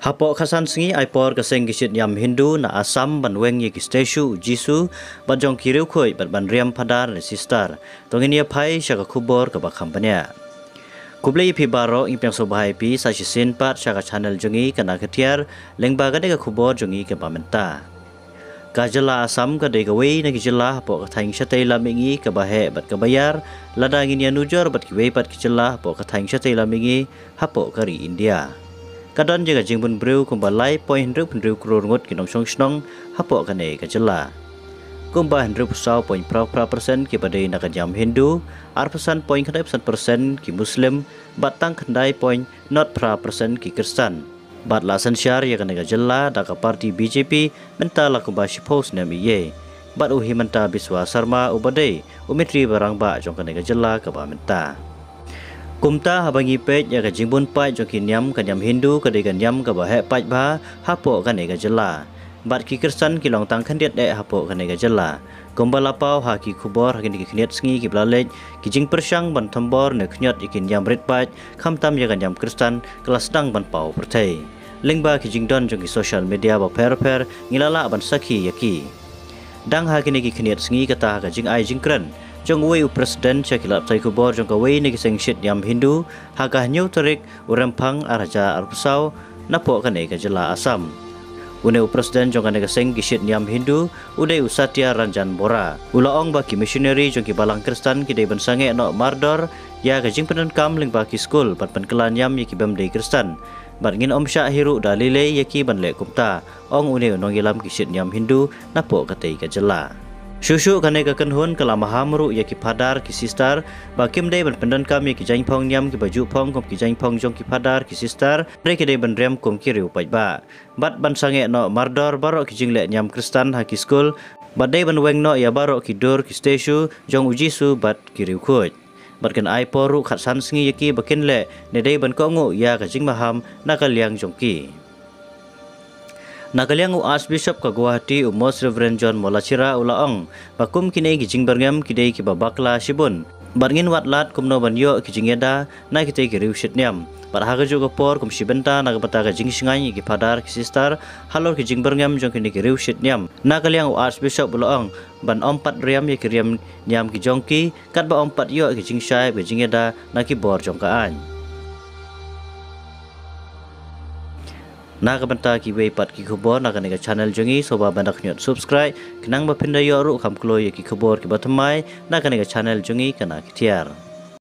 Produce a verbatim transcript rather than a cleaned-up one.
Hapoh khatsan sngi ai por ka seng ki shit niam Hindu na Assam ban weng ïa ki statue u Jisu bad jong ki riewkhuid bad ban riam phadar ne sister. To ngin ïa phai sha ka khubor kaba kham bniah. Khublei ïa phi baroh, ngi pdiang sngewbha ïa phi sa shisien pat sha ka channel jong ngi Kana Ka Thiar, lyngba kane ka khubor jong ngi kaba mynta. Ka jylla Assam ka dei kawei na ki jylla hapoh ka thaiñ shatei lam mihngi kaba heh bad kaba ïar, lada ngin ïa nujor bad kiwei pat ki jylla hapoh ka thaiñ shatei lam mihngi hapoh ka ri India. Ka don ïa ka jingbun briew kumba lai point hynriew hynriew klur ngut ki nongshong shnong hapoh kane ka jylla. Kumba hynriew saw point phra phra percent kiba dei na ka niam Hindu, arphew san point khyndai percent ki Muslim, bad tang khyndai point not phra percent ki Khristan. Bad la synshar ïa kane ka jylla da ka party B J P mynta la kumba shiphew snem ïa. Bad u Himanta Biswa Sarma uba dei u myntri ba rangbah jong kane ka jylla kaba mynta. Kumta haba ngi peit ïa ka jingbun paid jong ki niam, ka niam Hindu ka dei ka niam kaba heh paid bha hapoh kane ka jylla. Bad ki Khristan ki long tang khyndiat eh hapoh kane ka jylla. Kumba la paw ha ki khubor ha kine ki khyndiat sngi kiba la leit, ki jingpyrshang ban thombor ne khñiot ïa ki niam rit paid, khamtam ïa ka niam Khristan, ka la sdang ban paw pyrthei. Lyngba ki jingdon jong ki social media bapher bapher ngi la lah ban sakhi ïa ki. Dang ha kine ki khyndiat sngi kata ha ka jingai jingkren jong uwei u president sha ki lad pathai khubor jong kawei na ki seng shit niam Hindu, ha ka hynñiew tarik u Rymphang ar hajar arphew saw, napoh kane ka jylla Assam. Une u president jong kane ka seng ki shit niam Hindu u dei u Satya Ranjan Bora. U la ong ba ki missionary jong ki balang Khristan ki dei ban sangeh noh mardor ïa ka jingpyndonkam lyngba ki skul bad pynkylla niam ïa ki bym dei Khristan. Bad ngin ym shah hi ruh da lei lei ïa ki ban leh kumta, ong une u nongïalam ki shit niam Hindu napoh katei ka jylla. Shuh shuh kane ka kynhun ka la maham ruh ïa ki phadar ki sister ba kim dei ban pyndonkam ïa ki jaiñphong niam kiba ju phong kum ki jaiñphong jong ki phadar ki sister, hynrei ki dei ban riam kum ki riew paidbah. Bad ban sangeh noh mardor baroh ki jingleh niam Khristan ha ki skul, bad dei ban weng noh ïa baroh ki dur ki statue jong u Jisu bad ki riewkhuid. Bad kin ai por ruh khatsan sngi ïa ki ba kin leh ne dei ban kohnguh ïa ka jingmaham na ka liang jong ki. Na ka liang u Archbishop ka Guwahati, u Most Reverend John Molachira, u la ong ba kum kine ki jingbyrngem ki dei kiba bakla shibun. Bad ngin wad lad kumno ban ïoh ki jingïada na kitei ki riew shit niam. Bad ha kajuh ka por kum shi bynta na ka bynta ka jingshngaiñ ïa ki phadar ki sister halor ki jingbyrngem jong kine ki riew shit niam, na ka liang u Archbishop u la ong ban ym pat riam ïa ki riam niam ki jong ki, katba ym pat ïoh ki jingshai bad jingïada na ki bor jong ka aiñ. Na ka bynta kiwei pat ki khubor na kane ka channel jong ngi, sngewbha ban da khñiot subscribe khnang ba phin da ïoh ruh kham kloi ïa ki khubor kiba thymmai na kane ka channel jong ngi Kana Ka Thiar.